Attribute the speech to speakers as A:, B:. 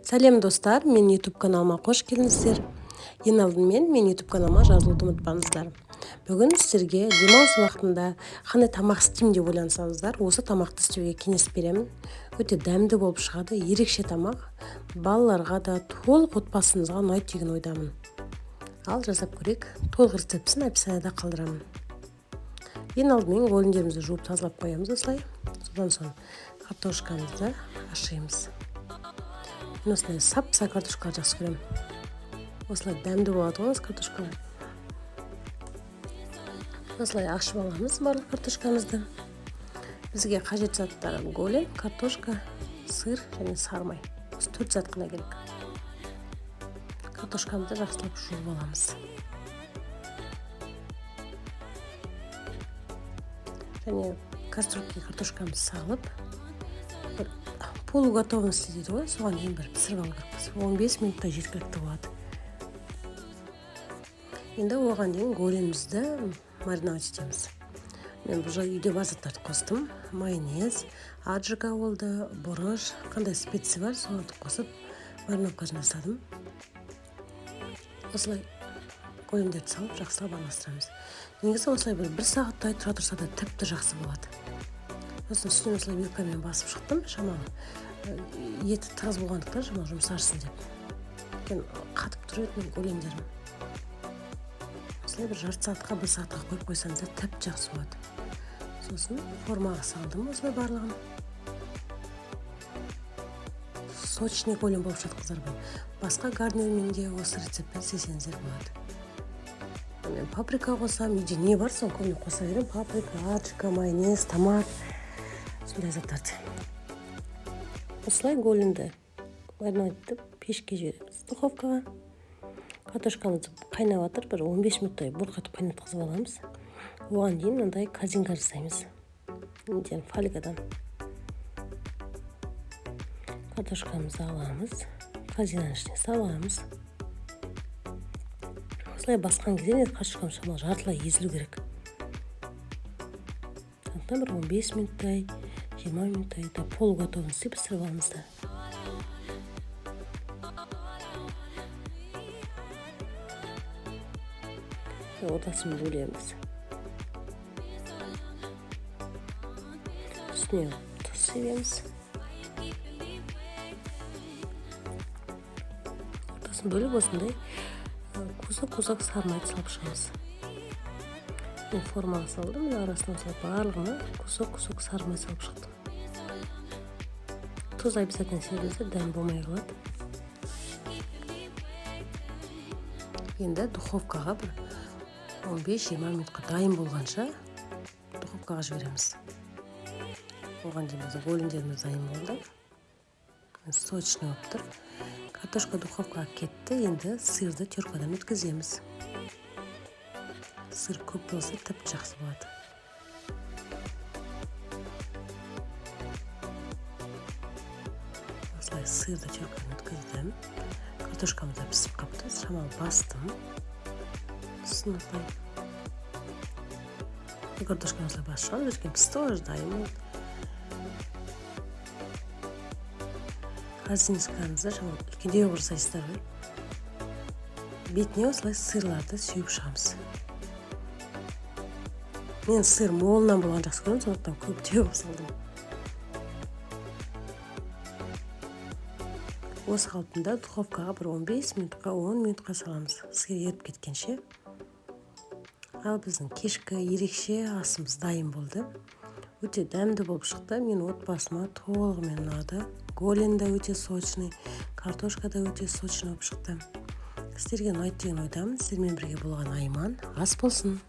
A: Сәлем, достар! Менің YouTube каналыма қош келдіңіздер. Ең алдымен менің YouTube каналыма жазылуды ұмытпаңыздар. Бүгін сіздерге демалыс уақытында қандай тамақ істеймін деп ойлансаңыздар, осы тамақты істеуге кеңес беремін. Өте дәмді болып шығады, ерекше тамақ. Балаларға да, толық отбасыңызға ұнайды деген ойдамын. Ал жасап көрейік. Толық рецептісін описанияда қалдырамын. Ең алдымен голендерімізді жуып, тазалап қоямыз осылай. Содан соң картошкамызды ашимыз. Мен осындай сап сары картошкаларды жақсы көремін. Осылай дәмді болады ғой осы картошкалар. Осылай ашып аламыз барлық картошкамызды. Бізге қажет заттар: голень, картошка, сыр және сары май. Осы төрт зат қана керек. Картошкамызды жақсылап жуып аламыз және кастрюлькеге картошкамызды салып, бір полуготовности дейді ғой, соған дейін бір пісіріп алу керекпіз. 15 минутта жеткілікті болады. Енді оған дейін голенімізді мариновать етеміз. Мен бұл үйде бар заттарды қостым: майонез, аджика болды, бұрыш, қандай специя бар, соларды қосып, мариновка жасадым. Осылай голендерді салып, жақсылап араластырамыз. Негізі осылай бір сағаттай тұра тұрса да тіпті жақсы болады. Сосын үстінен осылай вилкамен басып шықтым. Шамалы еті тығыз болғандықтан, шамалы жұмсарсын деп, өйткені қатып тұр еді голендерім. Осылай бір жарты сағатқа, бір сағатқа қойып қойсаңыздар, тіпті жақсы болады. Сосын формаға салдым осылай барлығын. Сочный голень болып шығады, қыздар. Бұл басқа гарнирмен де осы рецептпен істесеңіздер болады. Мен паприка қосамын. Үйде не бар, соны көбіне қоса беремін: паприка, аджика, майонез, томат, сондай заттарды. Осылай голенді мариновать етіп, пешке жібереміз, духовкаға. Картошкамыз қайнап жатыр, бір 15 минуттай бұрқыратып қайнатқызып аламыз. Оған дейін мынандай корзинка жасаймыз неден, фольгадан. Картошкамызды аламыз, корзинаның ішіне саламыз. Осылай басқан кезде негізі картошкамыз шамалы жартылай езілу керек. Сондықтан бір 15 минуттай, 20 минуттай до полуготовности пісіріп алыңыздар. Ортасын бөлеміз, үстіне тұз себеміз. Ортасын бөліп, осындай кусок кусок сары майды салып шығамыз. Мен формаға салдым, мына арасына осылай барлығына кусок кусок сары май салып шықтым. Тұз обязательно себіңіздер, дәм болмай қалады. Енді духовкаға бір 15-20 минутқа, дайын болғанша духовкаға жібереміз. Оған дейін біздің голендеріміз дайын болды, сочный болып тұр. Картошка духовкаға кетті. Енді сырды теркадан өткіземіз. Сыр көп болса, тіпті жақсы болады. Осылай сырды теркадан өткіздім. Картошкамыз да пісіп қалыпты. Шамалы бастым үстін осылай. Картошканы осылай басып шығамыз, өйткені пісті ғой, уже дайын болды. Корзинкаңызды шамалы үлкендеу қылып жасайсыздар ғой. Бетіне осылай сырларды сеуіп шығамыз. Мен сыр молынан болған жақсы көремін, сондықтан көптеу қылып салдым. Осы қалпында духовкаға бір 15 минутқа, 10 минутқа саламыз, сыр еріп кеткенше. Ал біздің кешкі ерекше асымыз дайын болды. Өте дәмді болып шықты. Мен отбасыма толығымен ұнады. Голень да өте сочный, картошка да өте сочный болып шықты. Сіздерге ұнайды деген ойдамын. Сіздермен бірге болған Айман. Ас болсын!